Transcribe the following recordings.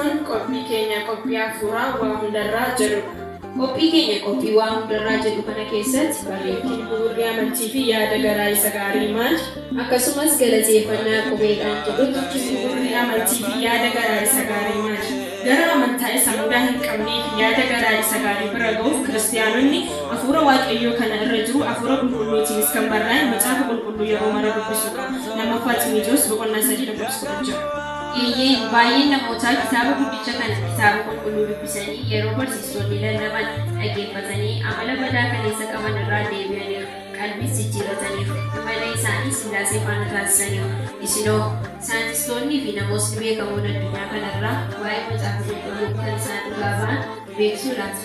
Kun qophii keenya qophii hafuuraa waa hundarraa jedhudha. Qophii keenya qophii waa hundarraa jedhu kana keessatti barreeffama. Bu'uurri amantii fi yaada garaa isa gaarii maali? Akkasumas galateeffannaa qubeedhaan jedhutu Bu'uurri amantii fi yaada garaa isa gaarii maali? Gara amantaa isa mudaa hin qabnee fi yaada garaa isa gaarii bira ga'uuf kiristaanonni hafuura Waaqayyoo kana irra jiru hafuura qulqulluutiinis kan barraa'e macaafa qulqulluu yeroo mara dubbisuu qabu. Lammaffaa Ximootiyoos boqonnaa 3 lakkoofsa 16. Eeyyee, baay'een namootaa kitaaba guddicha kana kitaaba qulqulluu dubbisanii yeroo barsiistonni lallaban dhaggeeffatanii amala badaa kaleessa qaban irraa deebi'aniiru, qalbiis jijjiirrataniiru, imala isaanii Sillaasee faana taasisaniiru. Isinoo? Saayintistoonnii fi namootni beekamoon addunyaa kanarraa waa'ee macaafa qulqulluu kan isaan dhugaa ba'an beektuu laata?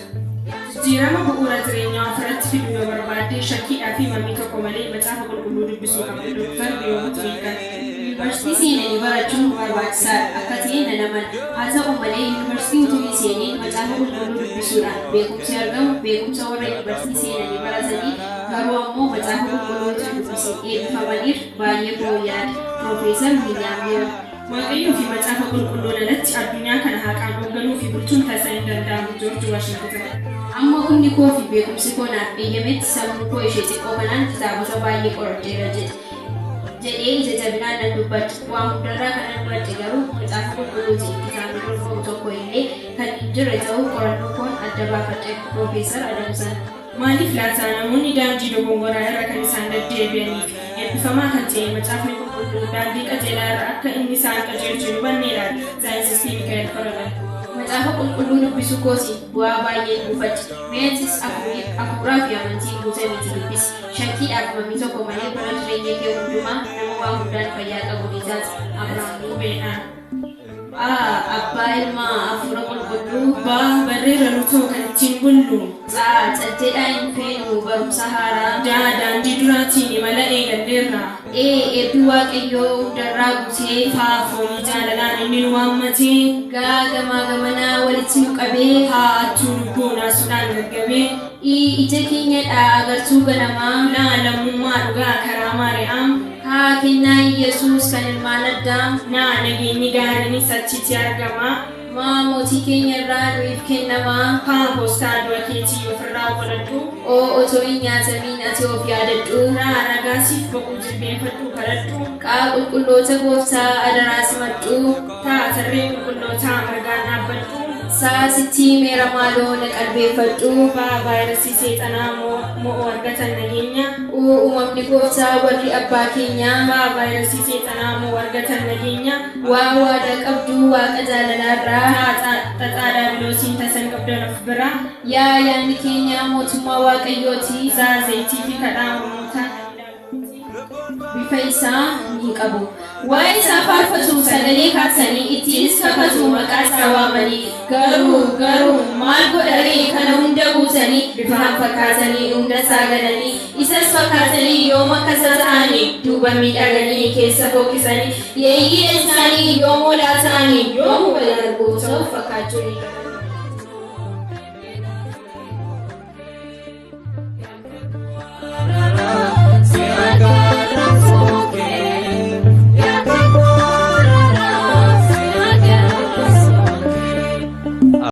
Jijjiirama bu'uura jireenyaa ofirratti fiduu yoo barbaadde shakkiidhaa fi mamii tokko malee macaafa qulqulluu dubbisuu qabda. Dr. Riyoot Wiilkan. Yuunivarsiitii seenanii barachuun barbaachisaadha akka ta'e nan amana. Haa ta'u malee yuunivarsiitii utuu hin seeniin macaafa qulqulluu dubbisuudhaan beekumsi argamu beekumsa warra yuunivarsiitii seenanii baratanii garuu ammoo macaafa qulqulluu utuu hin dubbisiin eebbifamaniirra baay'ee fooyya'aadha. Piroofeesar Wiiliyaam Liyoon. Waaqayyoo fi macaafa qulqulluun alatti addunyaa kana haqaan hoogganuu fi bulchuun tasa hin danda'amu. Joorji Waashingitan. Amma humni koo fi beekumsi koo naaf eeyyametti sammuu koo ishee xiqqoo kanaan kitaabota baay'ee qoradheera jedhe. Jedhee ija jabinaan nan dubbadha. Waa hundarraa kanan hubadhe garuu macaafa qulqulluutiin kitaabni dorgomu tokko illee kan hin jirre ta'uu qorannoo koon adda baafadheera. Piroofeesar Adamsan. Maaliif laata namoonni daandii dogongoraa irra kan isaan deddeebi'aniif? Eebbifamaa kan ta'e macaafni qulqulluun daandii qajeelaa irra akka inni isaan qajeelchu hin hubannee laata? Saayinsistii Mikaa'el Faraday. Macaafa qulqulluu dubbisuu kootiin bu'aa baay'een buufadhe. Mee atis hafuuraa fi amantiin guutamiitii dubbisi. Shakkiidhaaf mamii tokko malee bara jireenya kee hundumaa nama waa hundaan fayyaa qabu ni taata. Abrahaam. Qubeedhaan. A. Abbaa Ilma Hafuura Qulqulluu. B. Barreerra nutoo kan ittiin bullu. C. Caljedhaa hin feenu barumsa haaraa. D. Daandii duraatiin imala eegalleerra. E. Eebbi Waaqayyoo hundarraa guutee. F. Foolii jaalalaan inni nu waammatee. G. Gamaa gamanaa walitti nu qabee. H. Hattuu lubbuu naasuudhaan gaggabee. I. Ija keenyadha agartuu ganamaa. L. Lammummaa dhugaa karaa Maari'aam. H. Kennaa Iyyasuus kan ilmaan Addaam. N. Nageenyi gaariinis achitti argama. M. Mootii keenya irraa nuyiif kennama. P. Poostaa du'a keetii ofirraa qoladhu. O. Otoo hin nyaatamiin ati of yaadadhu. R. Ragaa siif ba'uu jilbeenfadhuu kadhadhu. Q. Qulqulloota gooftaa adaraa simadhu. T. Tarree qulqullootaa mirgaan dhaabbadhu. S. Sitti himeera maaloo na qalbeeffadhu. V. Vaayirasii seexanaa mo'uu argatan nageenya. U. Uumamni gooftaa warri abbaa keenyaa. V. Vaayirasii seexanaa mo'uu argatan nageenya. W. Waadaa qabdu waaqa jaalalaarraa. T. Xaxaa daabiloosiin tasan qabdan of bira. Y. Yaadni keenya mootummaa Waaqayyooti. Z. Zayitii fi kadhaa ormootaa kan ilaaluuti. Bifa isaa ni qabu. Waa'ee isaa faarfatu sagalee kaasanii ittiinis kakatu maqaa isaa waamanii garuu garuu maal godharee kana hunda guutanii bifaan fakkaatanii hunda isaa gananii isas fakkaatanii yoom akka isa ta'anii duuba miidhaganii keessa fokkisanii yeeyyii isaanii yoom hoolaa ta'anii yoom wal arguu ta'uuf fakkaachuu ni qabu.